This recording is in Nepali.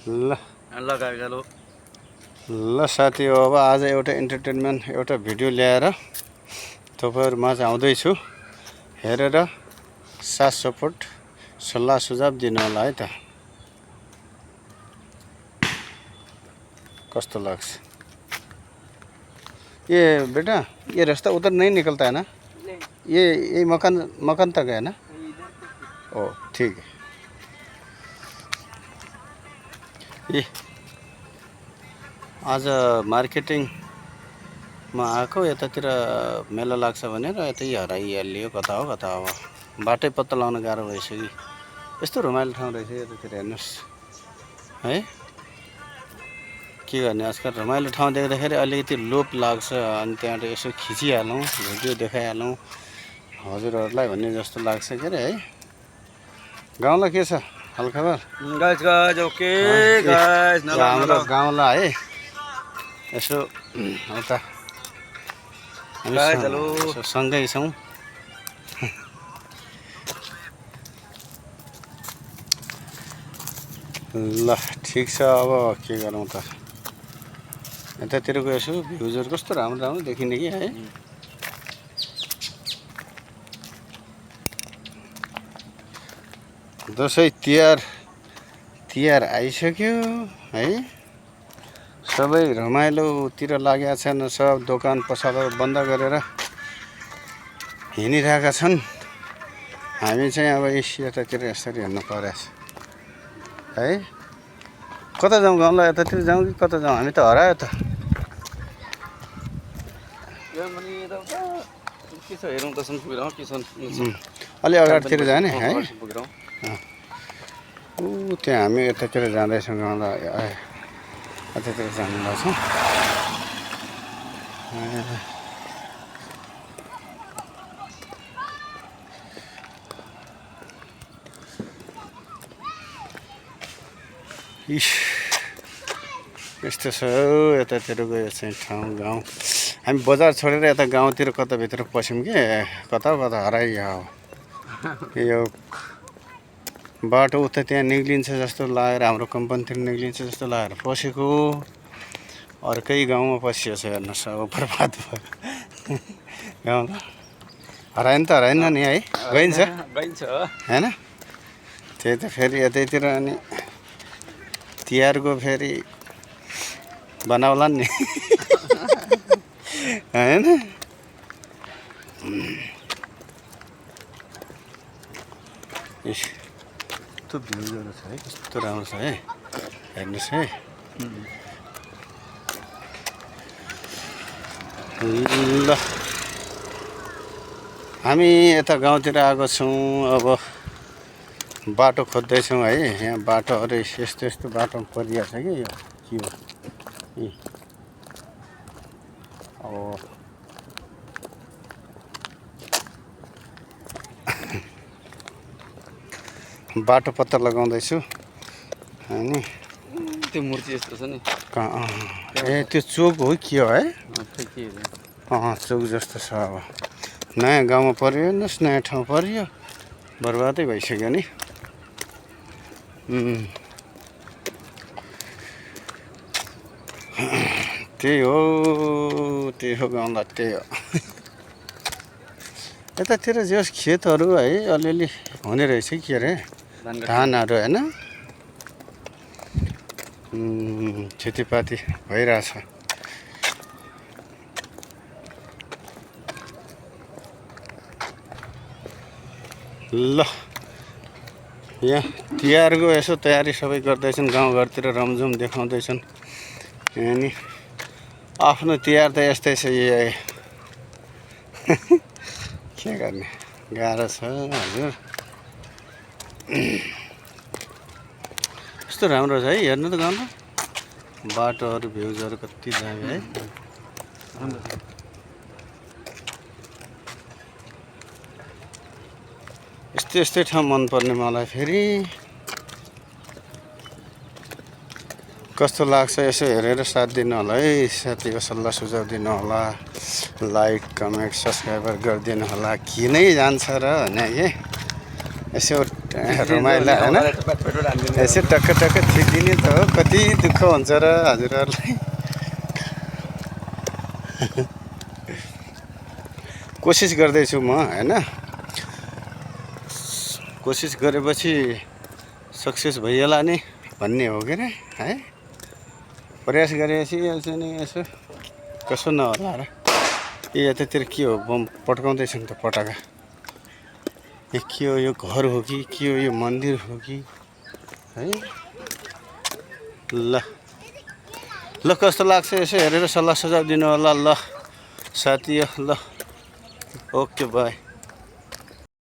ल लगाइगलो ल साथी हो, अब आज एउटा इन्टरटेनमेन्ट एउटा भिडियो ल्याएर तपाईँहरूमा चाहिँ आउँदैछु। हेरेर साथ सपोर्ट सल्लाह सुझाव दिनु होला है त। कस्तो लाग्छ? ये बेटा, ये रास्ता उधर नहीं निकलता है ना? ये मकान तक है ना? ओ ठीक है। ये आज मार्केटिङमा आएको, यतातिर मेला लाग्छ भनेर यतै हराइहाल्यो। कता हो बाटै पत्ता लगाउन गाह्रो भइसक्यो। यस्तो रमाइलो ठाउँ रहेछ यतातिर, हेर्नुहोस् है। के गर्ने, आजकल रमाइलो ठाउँ देख्दाखेरि अलिकति लोभ लाग्छ। अनि त्यहाँबाट यसो खिचिहालौँ, भिडियो देखाइहालौँ हजुरहरूलाई भन्ने जस्तो लाग्छ के अरे है। गाउँलाई के छ हालखबर? गाइस ओके गाइस, हाम्रो गाउँलाई है यसो उता हामी सँगै छौँ। ल ठिक छ, अब के गरौँ त। यतातिरको यसो भ्युजहरू कस्तो राम्रो राम्रो देखिने कि है। दसैँ तिहार आइसक्यो है। सबै रमाइलोतिर लागेका छन्। सब दोकान पसलहरू बन्द गरेर हिँडिरहेका छन्। हामी चाहिँ अब यतातिर यसरी हिँड्नु परेछ है। कता जाउँ, गाउँलाई यतातिर जाउँ कि कता जाउँ? हामी त हरायो त। अलि अगाडितिर जाने है। त्यहाँ हामी यतातिर जाँदैछौँ, गाउँलाई यतातिर जानु लाग्छौँ। यस्तो छ यतातिर गयो चाहिँ ठाउँ गाउँ। हामी बजार छोडेर यता गाउँतिर कता भित्र पस्यौँ कि कता हराइयो। यो बाटो उता त्यहाँ निक्लिन्छ जस्तो लागेर, हाम्रो कम्पनीतिर निक्लिन्छ जस्तो लागेर पसेको अर्कै गाउँमा पसिएछ। हेर्नुहोस् अब बर्बाद भयो गाउँमा। हरायो नि त, हराएन नि है। गइन्छ होइन। त्यही त फेरि यतैतिर अनि तिहारको फेरि बनाउला नि होइन। कस्तो भ्युजहरू छ है, कस्तो राम्रो छ है। हेर्नुहोस् है। ल हामी यता गाउँतिर आएको छौँ। अब बाटो खोज्दैछौँ है। यहाँ बाटोहरू यस्तो यस्तो बाटो परिरहेको छ कि यो के हो। अब बाटो पत्ता लगाउँदैछु अनि त्यो मूर्ति यस्तो छ नि। ए त्यो चोक हो के हो है? चोक जस्तो छ। अब नयाँ गाउँमा पऱ्यो, हेर्नुहोस् नयाँ ठाउँ पऱ्यो, बर्बादै भइसक्यो नि। त्यही हो गाउँला, त्यही हो। यतातिर जस खेतहरू है अलिअलि हुने रहेछ के अरे, धानहरू होइन। खेतीपाती भइरहेछ। ल यहाँ तिहारको यसो तयारी सबै गर्दैछन्, गाउँघरतिर रमझम देखाउँदैछन्। अनि आफ्नो तिहार त यस्तै छ। के गर्ने, गाह्रो छ हजुर। कस्तो राम्रो छ है, हेर्नु त गाउँमा बाटोहरू भ्युजहरू कति दामी है। यस्तै ठाउँ मनपर्ने मलाई। फेरि कस्तो लाग्छ यसो हेरेर साथ दिनु होला है। साथीको सल्लाह सुझाव दिनु होला। लाइक कमेन्ट सब्सक्राइबर गरिदिनु होला। किन जान्छ र भने के यसो रमाइला होइन यसो टक्क टक्क थिचिदिने त हो कति दुःख हुन्छ र हजुरहरूलाई कोसिस गर्दैछु म होइन कोसिस गरेपछि सक्सेस भइहाल्ला नि भन्ने हो के अरे है प्रयास गरेपछि यसो कसो नहोला र यतातिर के हो बम पड्काउँदैछन् त पटाका यो के हो यो घर हो कि के हो यो मन्दिर हो कि है ल ल कस्तो लाग्छ यसो हेरेर सल्लाह सुझाव दिनु होला ल साथी ल ओके बाई